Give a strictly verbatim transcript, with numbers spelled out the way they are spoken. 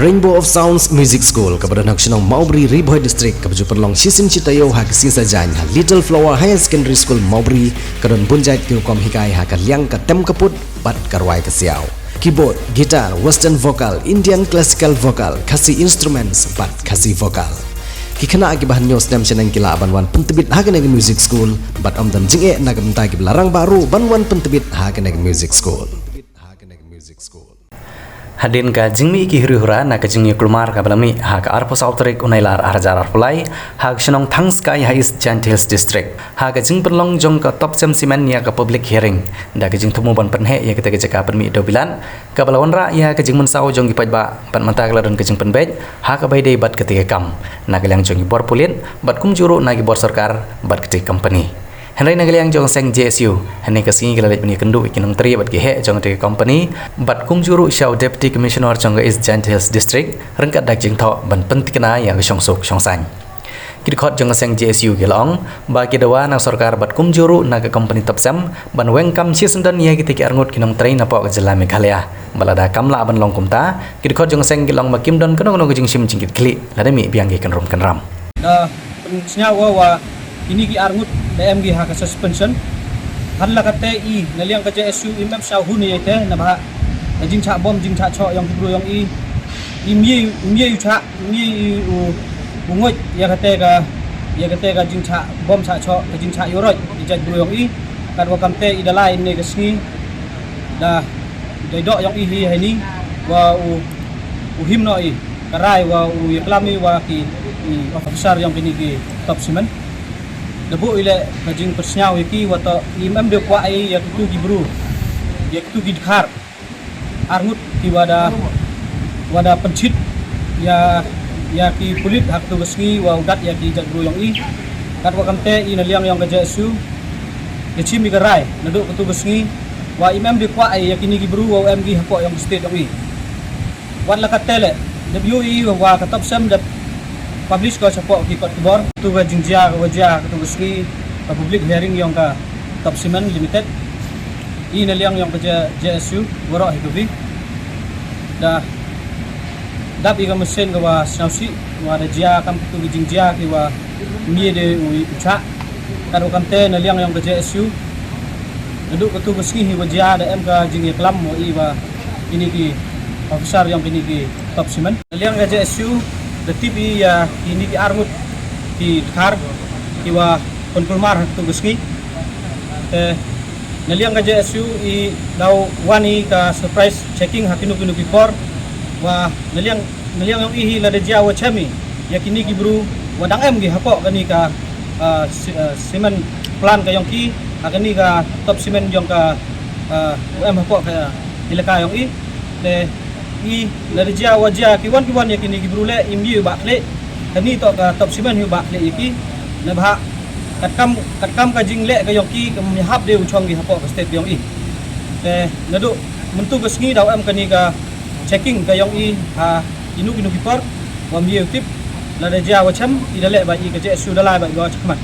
Rainbow of Sounds Music School, kaba don ha ka shnong Mawbri, Ri Bhoi District, kaba ju pynlong shisien shi taïew ha ka sngi Saitjaiñ ha Little Flower Higher Secondary School Mawbri, ka don bun jait ki rukom hikai ha ka liang ka tem ka put bad ka rwai ka siaw. Keyboard, guitar, western vocal, Indian classical vocal, Khasi instruments bad Khasi vocal. Ki khynnah kiba hynñiew snem shaneng ki lah ban wan pyntbit ha kane ka music school bad ym don jingeh na ka bynta kiba la rangbah ruh ban wan pyntbit ha kane ka music school. Hadien ka jingmih ki huri hura na ka jingïakulmar kaba la mih ha ka arphew saw tarik u Nailar ar hajar arphew lai ha ka shnong Thangskai ha East Jaintia Hills District, ha ka jingpynlong jong ka Topcem Cement ïa ka public hearing da ka jingthmu ban pynheh ïa kata ka jaka pynmih dewbilat, kaba la wanrah ïa ka jingmynsaw jong ki paidbah bad mynta ka la don ka jingpynbeit ha kaba ïadei bad kata ka kam na ka liang jong ki bor pulit bad kumjuh ruh na ki bor sorkar bad kata ka company. Hynrei na ka liang jong ka seng J S U, hynne ka sngi ka la leit ban ïakynduh ïa ki nongtrei bad ki heh jong kata ka company bad kumjuh ruh sha u Deputy Commissioner jong ka East Jaintia Hills District ryngkat da ka jingthoh ban pyntikna ïa ka shongsuk shongsaiñ. Ki dkhot jong ka seng J S U ki la ong ba ki dawa na sorkar bad kumjuh ruh na ka company Topcem ban weng kam shisyndon ïa kita ki arngut ki nongtrei napoh ka jylla Meghalaya. Bad lada kam lah ban long kumta, ki dkhot jong ka seng ki la ong ba kim don kano kano ka jingshim jingkitkhlieh lada mih biang ki kynrum kynram. Da pynsngew wa, wa kini ki arngut da em ki ha ka suspension. Hadien la kata i na liang ka J S U im em sngewhun ïa te, naba ka jingshah bom jingshah shoh jong ki briew jong i, im ïa, im ïa u shah, im ïa u, u nguid ïa kata ka, ïa kata ka jingshah bom shah shoh, ka jingshah ïoroit ïa jait briew jong i. Katwa kam te i da lai ne ka sngi da, da i doh jong i hi ha ini wa u, u him noh i, ka rai wa u ïaklam i wa ki, ki officer jong kini ki Topcement. Da buh i leh ka jingpynsngew ïa ki wa toh im em de kwah i ïa kitu ki briew, ïa kitu ki dkhar arngut ki wa da, wa da pynshit ïa, ïa ki pulit ha katu ka sngi wa u dat ïa ki jait briew jong i. Katwa kam te i na liang jong ka J S U da shim i ka rai naduh katu ka sngi wa im em de kwah i ïa kini ki briew wa u em ki hapoh jong ka state jong i. Wat la kata leh, da ïohi wa ka Topcem da publish ko shapoh ki kot khubor tu ka jingjia ka wa jia katu ka sngi ka public hearing jong ka Topcement Limited. I na liang jong ka J-, J S U waroh hi ka wi da dap i ka mynsiem ka wa sngewsih wa da jia kam katu ka jingjia ki wa mih de u, u shah. Katwa kam te na liang jong ka J S U naduh katu ka sngi hi wa jia da em ka jingïaklam wa i wa kini ki officer jong kini ki Topcement. Na liang ka J S U da tip i ïa kini ki arngut ki dkhar ki wa pynkulmar ha katu ka sngi. Te na liang ka J S U i daw wan i ka surprise checking ha kino kino ki por wa na liang, na liang jong i hi lada jia wa chem i ïa kini ki briew wa dang em ki hapoh kani ka, ah, si-, ah, cement plant ka jong ki, ha kani ka Topcement jong ka, ah, u em hapoh ka elaka jong i. Te i lada jia wa jia ki wan ki wan ïa kini ki briew leh im ïa u bah khlieh, kani toh ka Topcement hi u bah khlieh ïa ki. Naba katkam, katkam ka jingleh ka jong ki kam ïahap de u chong ki hapoh ka state ka jong i. Te naduh mynta ka sngi daw em kani ka checking ka jong i ha kino kino ki por wa ym ïa u tip. Lada jia wa chem i da leh ba i ka J S U da lai ba i wa chakhmat.